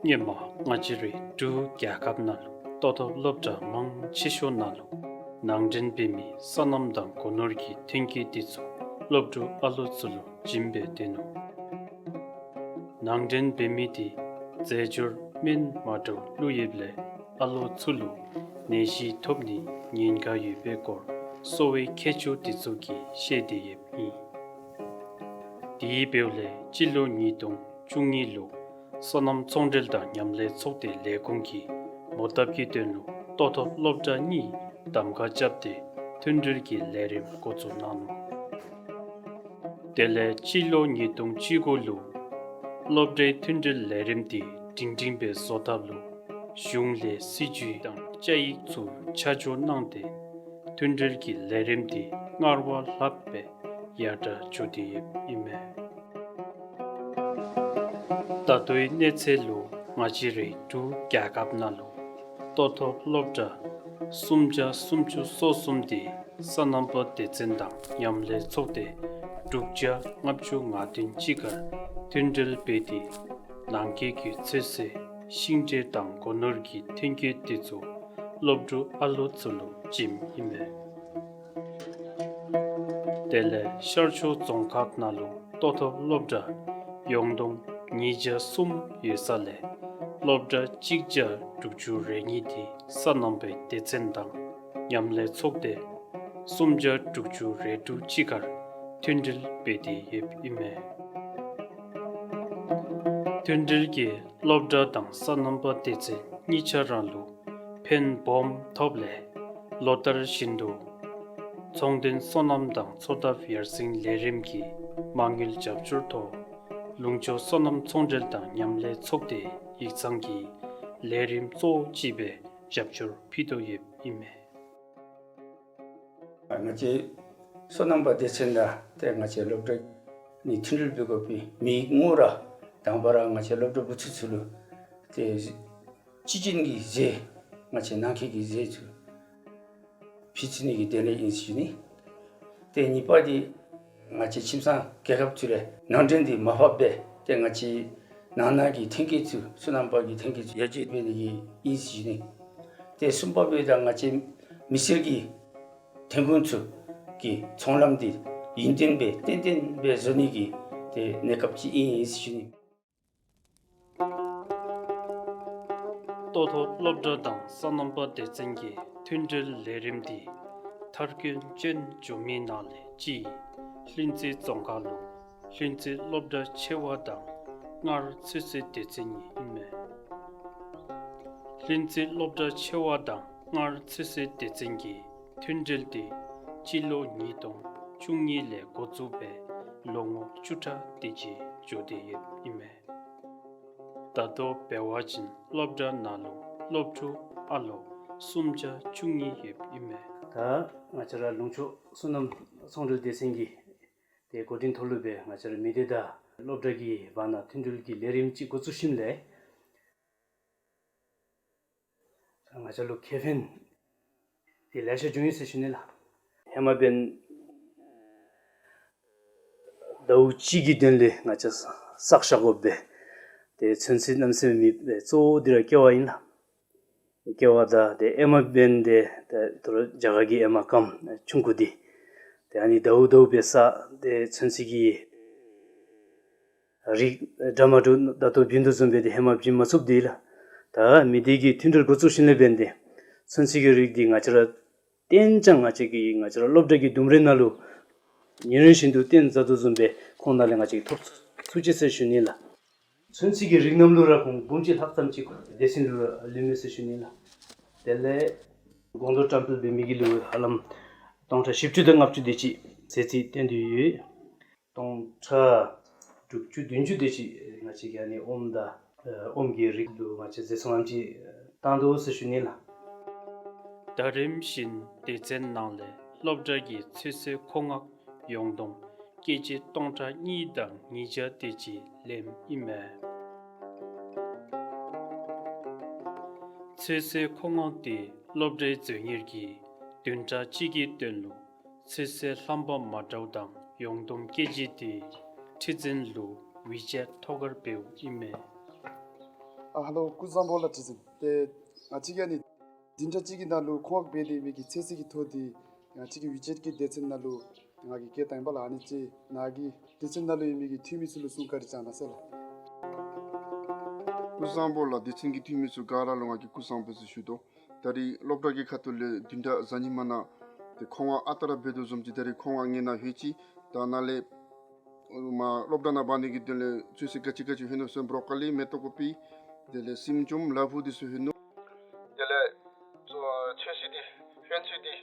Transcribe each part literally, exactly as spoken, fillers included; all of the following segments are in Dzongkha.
སྔོན་མ་ང་བཅས་རའི་འབྲུག་རྒྱལ་ཁབ་ནང་ལུ་ལྟོ་ཐོབ་སློབ་གྲྭ་མང་ཆེ་ཤོས་ནང་ལུ་ནང་འདྲེན་འབད་མི་སོ་ནམ་དང་སྒོ་ནོར་གྱི་ཐོན་སྐྱེད་འདི་ཚུ་སློབ་ཕྲུག་ཨ་ལོ་ཚུ་ལུ་བྱིན་སྦེ་སྡོད་ནུག། ནང་འདྲེན་འབད་མི་འདི་རྫས་སྦྱོར་སྨན་མ་འདྲཝ་བླུགས་ཡོདཔ་ལས་ཨ་ལོ་ཚུ་ལུ་ནད་གཞི་ཐོབ་ནིའི་ཉེན་ཁ་ཡོད་པའི་སྐོར་གསོ་བའི་མཁས་མཆོག་འདི་ཚུ་གིས་བཤད་དེ་ཡོདཔ་ཨིན། དེ་འབདཝ་ལས་སྤྱི་ལོ་ཉིས་སྟོང་བཅུ་གཉིས་ལུ་སོ་ནམ་ཚོང་འབྲེལ་དང་མཉམ་ལས་ཚོགས་སྡེ་ལས་ཁུངས་ཀྱིས་མོ་བཏབ་ཀྱི་དོན་ལུ་ལྟོ་ཐོབ་སློབ་གྲྭ་གཉིས་གདམ་ཁ་རྐྱབ་སྟེ་མཐུན་སྒྲིལ་གྱི་ལས་རིམ་འགོ་བཙུགས་གནང་ནུག། དེ་ལས་སྤྱི་ལོ་ཉིས་སྟོང་བཅུ་དགུ་ལུ་སློབ་གྲྭའི་མཐུན་སྒྲིལ་ལས་རིམ་འདི་སྒྲིང་སྒྲིང་སྦེ་བཟོ་ཐབས་ལུ་གཞུང་ལས་སྲིད་བྱུས་དང་བཅའ་ཡིག་ཚུ་ཆ་འཇོག་གནང་སྟེ་མཐུན་སྒྲིལ་གྱི་ལས་རིམ་འདི་སྔར་བ་ལྷགཔ་སྦེ་ཡར་དྲག་འགྱོ་སྟེ་ཡོདཔ་ཨིན་མས། ད་ལྟོའི་གནས་ཚད་ལུ་ང་བཅས་རའི་འབྲུག་རྒྱལ་ཁབ་ནང་ལུ་ལྟོ་ཐོབ་སློབ་གྲྭ་སུམ་བརྒྱ་སུམ་ཅུ་སོ་གསུམ་འདི་སོ་ནམ་པ་སྡེ་ཚན་དང་མཉམ་ལས་ཚོགས་སྡེ་དྲུག་བརྒྱ་ལྔ་བཅུ་ང་བདུན་གཅིག་ཁར་མཐུན་སྒྲིལ་འབད་དེ་ནང་འཁོད་ཀྱི་ཚོད་བསྲེ་ཤིང་འབྲས་དང་སྒོ་ནོར་གྱི་ཐོན་སྐྱེད་འདི་ཚུ་སློབ་ཕྲུག་ཨ་ལོ་ཚུ་ལུ་བྱིནམ་ཨིན་མས། དེ་ལས་ཤར་ཕྱོགས་རྫོང་ཁག་ནང་ལུ་ལྟོ་ཐོབ་སློབ་གྲྭ་ཡོངས་བསྡོམས་ཉིས་བརྒྱ་གསུམ་ཡོད་ས་ལས་སློབ་གྲྭ་གཅིག་བརྒྱ་དྲུག་ཅུ་རེ་གཉིས་འདི་སོ་ནམ་པའི་སྡེ་ཚན་དང་མཉམ་ལས་ཚོགས་སྡེ་སུམ་བརྒྱ་དྲུག་ཅུ་རེ་དྲུག་གཅིག་ཁར་མཐུན་སྒྲིལ་འབད་དེ་ཡོདཔ་ཨིན་མས། མཐུན་སྒྲིལ་གྱི་སློབ་གྲྭ་དང་སོ་ནམ་པ་སྡེ་ཚན་གཉིས་ཆ་ར་ལུ་ཕན་སྦོམ་ཐོབ་ལས་ལོ་ལྟར་བཞིན་དུ་ཚོང་དོན་སོ་ནམ་དང་འཚོ་ཐབས་ཡར་སེང་ལས་རིམ་གྱི་མ་དངུལ་རྒྱབ་སྐྱོར་ཐོག་ལུང་ཕྱོགས་སོ་ནམ་ཚོང་འབྲེལ་དང་མཉམ་ལས་ཚོགས་སྡེ་ཡིག་ཚང་གིས་ལས་རིམ་གཙོ་བོ་ཅིག་སྦེ་རྒྱབ་སྐྱོར་ཕུལ་དོ་ཡོདཔ་ཨིན་མས། ང་བཅས་སོ་ནམ་པ་སྡེ་ཚན་དང་ཏེ་ང་བཅས་སློབ་གྲྭ་གཉིས་མཐུན་སྒྲིལ་འབད་དགོ་པའི་མི་ངོ་ར་དང་པ་ར་ང་བཅས་སློབ་གྲྭ་བུ་ཚ་ཚུ་ལུ་ཏེ་སྤྱི་བྱིན་གྱི་ཟས་ང་བཅས་ནང་འཁོད་ཀྱི་ཟས་ཚུ་ཕུལ་ཚུགས་ནི་གི་དོན་ལས་ཨིན་ཟེར་ཞུ་ནི། ཏེ་གཉིས་པ་འདི་ང་བཅས་ཁྱིམ་ཚང་རྒྱལ་ཁབ་ཚུ་ལས་ནང་འདྲེན་འདི་མར་ཕབ་སྦེ་ཏེ་ང་བཅས་ནང་ན་གི་ཐོན་སྐྱེད་ཚུ་སོ་ནམ་པ་གི་ཐོན་སྐྱེད་ཚུ་ཡར་རྒྱས་འབད་ནི་གི་ཨིན་ཟེར་ཞུ་ནི། ཏེ་གསུམ་པ་འབདཝ་ད་ང་བཅས་མི་སེར་གྱི་ཐོན་ཁུངས་ཚུ་གི་ཚོང་ལམ་འདི་ཡུན་བརྟན་སྦེ་ཏན་ཏན་སྦེ་བཟོ་ནི་གི་ཏེ་གནས་སྐབས་ཅིག་ཨིན་ཟེར་ཞུ་ནི། ལྟོ་ཐོབ་སློབ་གྲྭ་དང་སོ་ནམ་པ་སྡེ་ཚན་གྱི་མཐུན་སྒྲིལ་ལས་རིམ་འདི་མཐར་འཁྱོལ་ཅན་བྱུང་མི་ནང་ལས་གཅིག་ལྷུན་རྩེ་རྫོང་ཁག་ལུ་ལྷུན་རྩེ་སློབ་གྲྭ་ཆེ་བ་དང་སྔར་ཚོད་བསྲེ་སྡེ་ཚན་གཉིས་ཨིན་མས། ལྷུན་རྩེ་སློབ་གྲྭ་ཆེ་བ་དང་སྔར་ཚོད་བསྲེ་སྡེ་ཚན་གྱི་མཐུན་སྒྲིལ་འདི་སྤྱི་ལོ་ཉིས་སྟོང་བཅུ་གཉིས་ལས་འགོ་བཙུགས་སྦེ་ལོ་ངོ་བཅུ་ཕྲག་དེ་ཅིག་འགྱོ་སྟེ་ཡོདཔ་ཨིན་མས། ད་ལྟོ་འབད་བ་ཅིན་སློབ་གྲྭ་ནང་ལུ་སློབ་ཕྲུག་ཨ་ལོ་སུམ་བརྒྱ་བཅུ་གཉིས་ཡོདཔ་ཨིན་མས། ད་ང་བཅས་ར་ལུང་ཕྱོགས་སོ་ནམ་ཚོང་འབྲེལ་སྡེ་ཚན་གྱི་ཏེ་འགོ་འདྲེན་ཐོག་ལུ་སྦེ་ང་བཅས་ར་མི་སྡེ་དང་སློབ་གྲྭ་གི་བར་ན་མཐུན་སྒྲིལ་གྱི་ལས་རིམ་ཅིག་འགོ་བཙུགས་ཞིནམ་ལས་ང་བཅས་ལུ་ཁེ་ཕན་འདི་ལེ་ཤ་བྱུང་ཡི་ཟེར་ཞུ་ནི་ལགས། ཧེ་མ་འབདན་ཟླཝ་གཅིག་གི་དོན་ལས་ང་བཅས་བསགས་བཞག་དགོ་པས། ཏེ་ཚོད་བསྲེ་གནམ་མེད་ས་མེད་མི་གཙོ་བོ་འདི་ར་ཀེ་བ་ཨིན་ལགས། ཀེ་བ་དང་ཏེ་ཧེ་མ་འབདན་ཏེ་ཏེ་དོ་རུང་རྒྱ་གར་གྱི་ཧེ་མ་སྐམ་ཆུང་ཀུ་འདི་ཏེ་ཨ་ནི་ཟླཝ་ཟླཝ་སྦེ་བསགས་ཏེ་ཚོད་བསྲེ་གི་རིགས་འདྲ་མ་འདྲཝ་ད་ལྟོ་བྱིན་དོ་བཟུམ་སྦེ་ཏེ་ཧེ་མ་བྱིན་མ་ཚུགསཔ་འདི་ལགས། ད་མི་སྡེ་གི་མཐུན་སྒྲིལ་འགོ་བཙུགས་ཞིནམ་ལས་འབདན་ཏེ་ཚོད་བསྲེ་གི་རིགས་འདི་ང་བཅས་ར་བཏོན་ཙང་ང་བཅས་ཀྱི་ང་བཅས་ར་སློབ་གྲྭ་གི་ལྡུམ་རའི་ནང་ལུ་ཉིན་རེ་བཞིན་དུ་བཏོན་མཛད་དོ་བཟུམ་སྦེ་ཁོང་ནང་ལས་ང་བཅས་ཀྱིས་ཐོབ་ཚུགས་ཅི་ཟེར་ཞུ་ནི་ལགས། ཚོད་བསྲེ་གི་རིགས་རྣམས་ལུ་ར་ཁོང་འབུམ་གཅིག་ལྷག་ཙམ་ཅིག་སྡེ་ཚན་ལུ་ར་ལུས་མས་ཟེར་ཞུ་ནི་ལགས། དེ་ལས་སྒོང་རྡོག་བཀྲམ་སྤེལ་འབད་མི་གི་ལུ་ཧ་ལམ་སྟོང་ཕྲག་བཞི་བཅུ་དང་ལྔ་བཅུ་དེ་ཅིག་ཟད་རྩིས་བཏོན་ཏེ་ཡོད། སྟོང་ཕྲག་དྲུག་ཅུ་བདུན་ཅུ་དེ་ཅིག་ང་བཅས་ཀྱིས་ཨ་ནི་ཨོམ་དང་ཨོམ་གྱི་རིགས་ལུ་ང་བཅས་ཟད་སོང་ངམ་ཅིག་བཏང་དོ་ཟེར་ཞུ་ནི་ལགས། ཟླ་རིམ་བཞིན་སྡེ་ཚན་ནང་ལས་སློབ་གྲྭ་གི་ཚོད་བསྲེ་མཁོ་མངགས་ཡོངས་བསྡོམས་ཀེ་ཇི་སྟོང་ཕྲག་གཉིས་དང་ཉིས་བརྒྱ་དེ་ཅིག་ལེནམ་ཨིན་མས། ཚོད་བསྲེ་མཁོ་མངགས་འདི་སློབ་གྲྭའི་མཛོད་གཉེར་གྱིས་བདུན་ཕྲག་གཅིག་གི་དོན་ལུ་ཚོད་བསྲེ་རྣམ་པ་མ་འདྲཝ་དང་ཡོངས་བསྡོམས་ཀེ་ཇི་དེ་ཁྲི་འཛིན་ལུ་ཝི་ཅེཊ་ཐོག་ཁར་འབདཝ་ཨིན་མས། ཨ་ཧེ་ལོ། སྐུ་གཟུགས་བཟང་པོ་ལགས། བཀྲིས་བདེ་ལེགས། ཨ་ང་བཅས་ཀྱིས་ཨ་ནི་བདུན་ཕྲག་གཅིག་གི་ནང་ལུ་ཁང་བར་འབད་དེ་མི་གི་ཚོད་བསྲེ་གི་ཐོ་འདི་ང་བཅས་ཀྱི་ཝི་ཅེཊ་གི་སྡེ་ཚན་ནང་ལུ་ང་གིས་བཀོད་བཏང་ཡི་པ་ལགས། ཨ་ནི་ཅིག་ནཱ་གི་སྡེ་ཚན་ནང་ལུ་ཡོད་མི་གི་འཐུས་མི་ཚུ་ལུ་གསུང་བཀའ་དྲིན་བསྐྱང་གནང་ཟེར་ལགས། སྐུ་གཟུགས་བཟང་པོ་ལགས། སྡེ་ཚན་གྱི་འཐུས་མི་ཚུ་ག་ར་ལུ་ང་གིས་སྐུ་གཟུགས་བཟང་པོ་ཟེར་ཞུ་དོ། ད་རིས་སློབ་གྲྭ་གི་ཁ་ཐུག་ལས་བདུན་ཕྲག་གཟའ་ཉི་མ་ནང་ཏེ་ཁང་བར་ཨ་རྟག་ར་འབད་དོ་བཟུམ་ཅིག་ད་རིས་ཁང་བར་ངེའི་ནང་ལྷོད་ཅི། ད་ནཱ་ལས་མར་སློབ་གྲྭ་ནང་འབག་ནི་གི་དོན་ལས་ཚོད་བསྲེ་ག་ཅི་ག་ཅི་ལྷོད་ནུག་ཟེར་བ་ཅིན་བོརོ་ཀོ་ལི་མེ་ཏོག་ཀོ་པི་དེ་ལས་སེམས་ཅུམ་ལ་ཕུག་འདི་ཚུ་ལྷོད་ནུག། དེ་ལས་ཚོད་བསྲེ་འདི་ལྷོད་ཚད་འདི་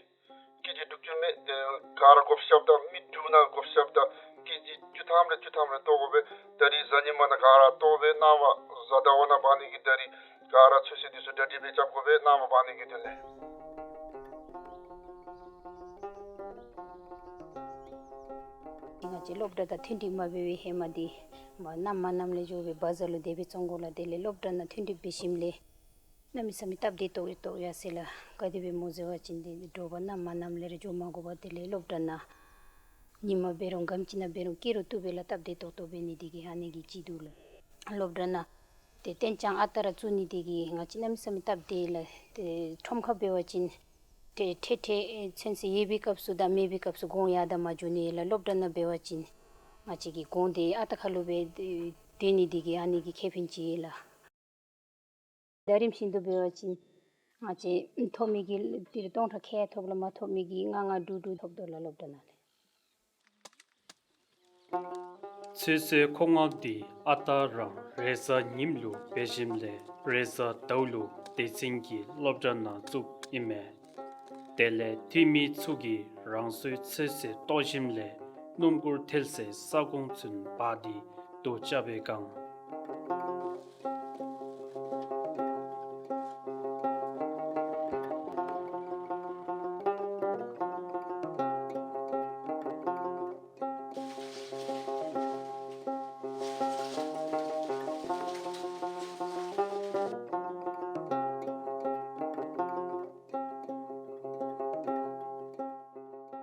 ཀེ་ཇི་དྲུག་ཅུ་མས། ཏེ་ག་ར་བགོ་བཤའ་དང་མི་དྲུག་ནང་བགོ་བཤའ་དང་ཀེ་ཇི་བཅུ་ཐམ་རེ་བཅུ་ཐམ་རེ་བཏོག་དགོ་པས། ད་རིས་གཟའ་ཉི་མ་ནང་ག་ར་བཏོག་སྦེ་གནང་བ། གཟའ་ཟླ་བ་ནང་འབག་ནི་གི་ད་རིས་ག་ར་ཚོད་བསྲེ་འདི་ཚུ་གྲ་སྒྲིག་སྦེ་རྐྱབ་དགོ་པས། གནང་བ་འབག་ནི་གི་དོན་ལས། ང་བཅས་སློབ་གྲྭ་དང་མཐུན་སྒྲིག་མ་འབད་བའི་ཧེ་མ་འདི་མར་གནམ་མ་གནམ་ལས་འགྱོ་སྦེ་བ་ཛར་ལུ་དེ་སྦེ་བཙོང་དགོ་ལགས། དེ་ལས་སློབ་གྲྭ་ནང་མཐུན་སྒྲིག་འབད་ཞིནམ་ལས་གནམ་མེད་ས་མེད་སྟབས་བདེ་ཏོག་ཏོ་ཡར་སོང་ཡི་ལགས། ག་དེ་སྦེ་སྨོ་ཟེར་བ་ཅིན་འདི་དྲོ་པ་གནམ་མ་གནམ་ལས་ར་འགྱོ་མ་དགོ་པར་དེ་ལས་སློབ་གྲྭ་ནང་ཉིན་མ་འབད་རུང་སྒམ་ཅིག་ནང་འབད་རུང་སྐྱེལ་རུང་བཏུབ་པས་ལགས། སྟབས་བདེ་ཏོག་ཏོ་འབད་ནི་དེ་གིས་ཨ་ནི་གི་ཅིག་འདུག་ལགས། སློབ་གྲྭ་ནང་ཏེ་སྟན་རྐྱང་ཨ་རྟག་ར་བཙུགས་ནི་དེ་གིས་ང་བཅས་གནམ་མེད་ས་མེད་སྟབས་བདེ་ལགས། ཏེ་ཁྲོམ་ཁར་འབད་བ་ཅིན་ཏེ་འཕྲལ་འཕྲལ་ཚོད་བསྲེ་ཡོད་པའི་སྐབས་སུ་དང་མེད་པའི་སྐབས་སུ་གོང་ཡར་དང་མར་འགྱོ་ནི་ཡོད་ལགས། སློབ་གྲྭ་ནང་འབད་བ་ཅིན་ང་བཅས་ཀྱི་གོང་འདི་ཨ་རྟག་ཁར་ལུ་སྦེ་སྡོད་ནི་དེ་གིས་ཨ་ནི་གི་ཁེ་ཕན་ཅིག་ཡོད་ལགས། ཟླ་རིམ་བཞིན་དུ་འབད་བ་ཅིན་ང་བཅས་ཐོབ་མི་གི་ཏི་རུ་སྟོང་ཕྲག་ཁལ་ཐོབ་ལགས། མ་ཐོབ་མི་གི་ལྔ་ལྔ་དྲུག་དྲུག་ཐོབ་དོ་ལགས་སློབ་གྲྭ་ནང་ལས། ཚོད་བསྲེ་ཁང་བར་འདི་ཨ་རྟག་རང་རེས་གཟའ་ཉིམ་ལུ་འབད་ཞིནམ་ལས་རེས་གཟའ་ཟླཝ་ལུ་སྡེ་ཚན་གྱི་སློབ་གྲྭ་ནང་བཙུགསཔ་ཨིན་མས། དེ་ལས་འཐུས་མི་ཚུ་གིས་རང་སོའི་ཚོད་བསྲེ་བཏོག་ཞིནམ་ལས་སྣུམ་འཁོར་ཐལ་སའི་ས་ཁོངས་ཚུན་འབག་སྟེ་དོས་རྐྱབ་པའི་སྒང་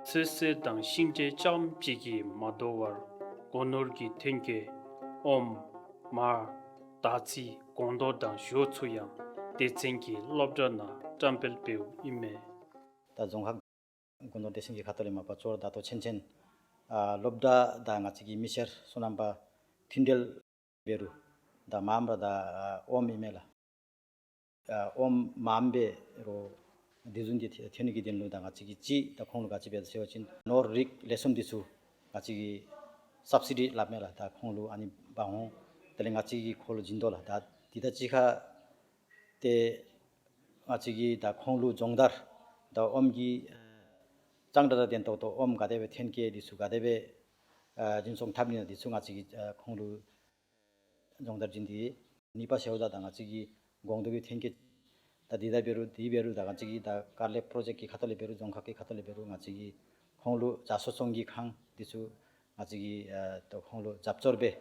ཚོད་བསྲེ་དང་ཤིང་འབྲས་རྐྱངམ་གཅིག་གིས་མ་དོ་བར་སྒོ་ནོར་གྱི་ཐོན་སྐྱེད་ཨོམ་མར་དར་ཚི་སྒོང་རྡོག་དང་ཞོ་ཚུ་ཡང་སྡེ་ཚན་གྱི་སློབ་གྲྭ་ནང་བཀྲམ་སྤེལ་འབདཝ་ཨིན་མས། ད་རྫོང་ཁག་སྒོ་ནོར་སྡེ་ཚན་གྱི་ཁ་ཐུག་ལས་མ་པ་ཅོག་ར་ད་ལྟོ་ཆེན་ཆེན་ཨ་སློབ་གྲྭ་དང་ང་བཅས་ཀྱི་མི་སེར་སོ་ནམ་པ་མཐུན་འབྲེལ་འབད་རུང་ད་མངམ་ར་ད་ཨ་ཨོམ་ཨིན་མས་ལགས། ཨ་ཨོམ་མངམ་འབད་རུང་དེ་བཟུམ་ཅིག་ཐོན་ནི་གི་དོན་ལུ་ད་ང་བཅས་ཀྱིས་ཅིག་ད་ཁོང་ལུ་ག་ཅི་འབད་དོ་ཟེར་བ་ཅིན་ནོར་རིགས་ལེགས་ཤོམ་འདི་ཚུ་ང་བཅས་ཀྱིས་སབ་སི་ཌི་སླབ་མས་ལགས། ད་ཁོང་ལུ་ཨ་ནི་འབག་འོང་དེ་ལས་ང་བཅས་ཀྱིས་ཁོང་ལུ་བྱིན་དོ་ལགས། ད་འདི་ད་གཅིག་ཁར་ཏེ་ང་བཅས་ཀྱིས་ད་ཁོང་ལུ་སྦྱོང་བརྡར་ད་ཨོམ་གྱི་ཨ་གཙང་སྦྲ་དང་ལྡན་ཏོག་ཏོ་ཨོམ་ག་དེ་སྦེ་ཐོན་སྐྱེད་འདི་ཚུ་ག་དེ་སྦེ་ཨ་འཛིན་སྐྱོང་འཐབ་ནི་ཨ་འདི་ཚུ་ང་བཅས་ཀྱིས་ཨ་ཁོང་ལུ་སྦྱོང་བརྡར་བྱིན་ཏེ། གཉིས་པ་ཟེརཝ་ད་ད་ང་བཅས་ཀྱི་སྒོང་རྡོག་གི་ཐོན་སྐྱེད་ད་འདི་ད་འབད་རུང་འདི་འབད་རུང་ད་ང་བཅས་ཀྱི་ད་དཀའ་ལས་པྲོ་ཇེཀཊ་ཀྱི་ཁ་ཐུག་ལས་འབད་རུང་རྫོང་ཁག་གི་ཁ་ཐུག་ལས་འབད་རུང་ང་བཅས་ཀྱིས་ཁོང་ལུ་བྱ་གསོ་བཙོང་གི་ཁང་འདི་ཚུ་ང་བཅས་ཀྱིས་ཨ་ད་ཁོང་ལུ་རྒྱབ་སྐྱོར་འབད་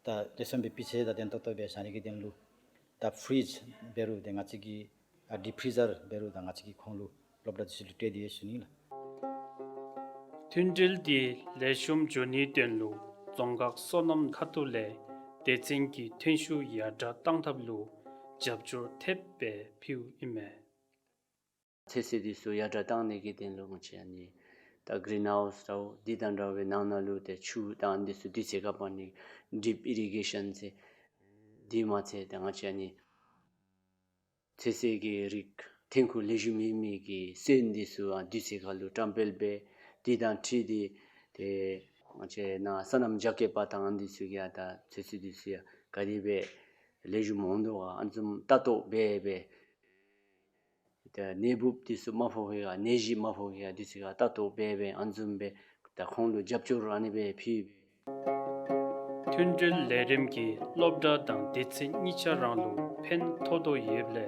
ད་ལེགས་ཤོམ་སྦེ་སྤུས་ཚད་དང་ལྡན་ཏོག་ཏོ་སྦེ་བཞག་ནི་གི་དོན་ལུ་ད་ཕྲིཇ་འབད་རུང་ཏེ་ང་བཅས་ཀྱིས་ཨ་ཌིབ་ཕྲི་ཛར་འབད་རུང་ད་ང་བཅས་ཀྱིས་ཁོང་ལུ་སློབ་གྲྭ་འདི་ཚུ་ལུ་སྤྲོད་དེ་ཡོད་ཟེར་ཞུ་ནི་ལགས། མཐུན་འབྲེལ་འདི་ལེགས་ཤོམ་འགྱོ་ནིའི་དོན་ལུ་རྫོང་ཁག་སོ་ནམ་ཁ་ཐུག་ལས་སྡེ་ཚན་གྱི་ཐོན་ཤུགས་ཡར་དྲག་གཏང་ཐབས་ལུ་རྒྱབ་སྐྱོར་ཐེབས་སྦེ་ཕུལཝ་ཨིན་མས། ཚོད་བསྲེ་འདི་ཚུ་ཡར་དྲག་གཏང་ནི་གི་དོན་ལུ་ང་བཅས་ཨ་ནི་ད་གིརིན་ཧའུསི་འདྲཝ་འདི་དང་འདྲ་བའི་ནང་ན་ལུ་ཏེ་ཆུ་དང་འདི་ཚུ་དུས་ཚོད་ཁར་འབག་ནི་ཌིབ་ཨི་རི་གེ་ཤཱན་ཟེར། འདི་མ་ཚད་ད་ང་བཅས་ཨ་ནི་ཚོད་བསྲེ་གི་རིགས་ཐོན་ཁུངས་ལེགས་ཤོམ་ཡོད་མི་གི་སོན་འདི་ཚུ་ཨ་དུས་ཚོད་ཁར་ལུ་བཀྲམ་སྤེལ་འབད། འདི་དང་འཁྲིལ་ཏེ་ཏེ་ང་བཅས་ནཱ་སོ་ནམ་རྒྱ་སྐྱེད་པ་དང་འདི་ཚུ་གིས་ཨ་ད་ཚོད་བསྲེ་འདི་ཚུ་ཡང་ག་དེ་སྦེ་ལེགས་ཤོམ་འོང་དོ་ག་ཨ་ནི་བཟུམ་ལྟ་རྟོག་འབད་འབད། ད་ནད་འབུཔ་འདི་ཚུ་མ་ཕོག་ག་ནད་གཞི་མ་ཕོག་ག་འདི་ཚུ་ག་ལྟ་རྟོག་འབད་འབད་ཨ་ནི་བཟུམ་སྦེ་ད་ཁོང་ལུ་རྒྱབ་སྐྱོར་ཨ་ནི་སྦེ་ཕུལ། མཐུན་འབྲེལ་ལས་རིམ་གྱིས་སློབ་གྲྭ་དང་སྡེ་ཚན་གཉིས་ཆ་ར་ལུ་ཕན་ཐོགས་དོ་ཡོདཔ་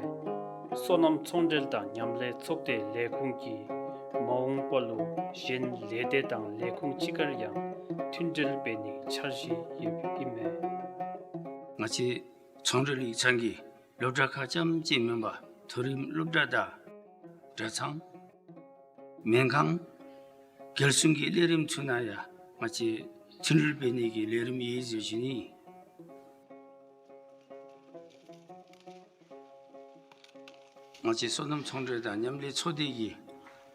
ལས་སོ་ནམ་ཚོང་འབྲེལ་དང་མཉམ་ལས་ཚོགས་སྡེ་ལས་ཁུངས་ཀྱིས་མ་འོངས་པ་ལུ་གཞན་ལས་སྡེ་དང་ལས་ཁུངས་ཅིག་ཁར་ཡང་མཐུན་འབྲེལ་འབད་ནིའི་འཆར་གཞི་ཡོདཔ་ཨིན་མས། ང་བཅས་ཚོང་འབྲེལ་ཡིག་ཚང་གིས་སློབ་གྲྭ་ཁག་རྐྱངམ་གཅིག་མེན་པར་མཐོ་རིམ་སློབ་གྲྭ་དང་གྲྭ་ཚང་སྨན་ཁང་རྒྱལ་སྲུང་གི་ལས་རིམ་ཚུ་ནང་ཡང་ང་བཅས་མཐུན་སྒྲིལ་འབད་ནི་གི་ལས་རིམ་ཡོད་ཟེར་ཞུ་ནི། ང་བཅས་སོ་ནམ་ཚོང་འབྲེལ་དང་མཉམ་ལས་ཚོགས་སྡེ་གི་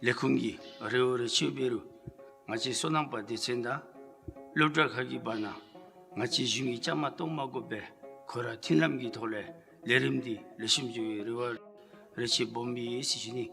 ལས་ཁུངས་ཀྱི་རེ་བ་རེ་ཆེ་འབད་རུང་ང་བཅས་སོ་ནམ་པ་སྡེ་ཚན་དང་སློབ་གྲྭ་ཁག་གི་བར་ན་ང་བཅས་གཞུང་གིས་བཅའ་མར་གཏོགས་མ་དགོ་པར་ཁོ་ར་མཐུན་ལམ་གྱི་ཐོག་ལས་ལས་རིམ་འདི་ལེགས་ཤོམ་འགྱོ་བའི་རེ་བ་རེ་ཆེ་སྦོམ་ཡོད་ཟེར་ཞུ་ནི།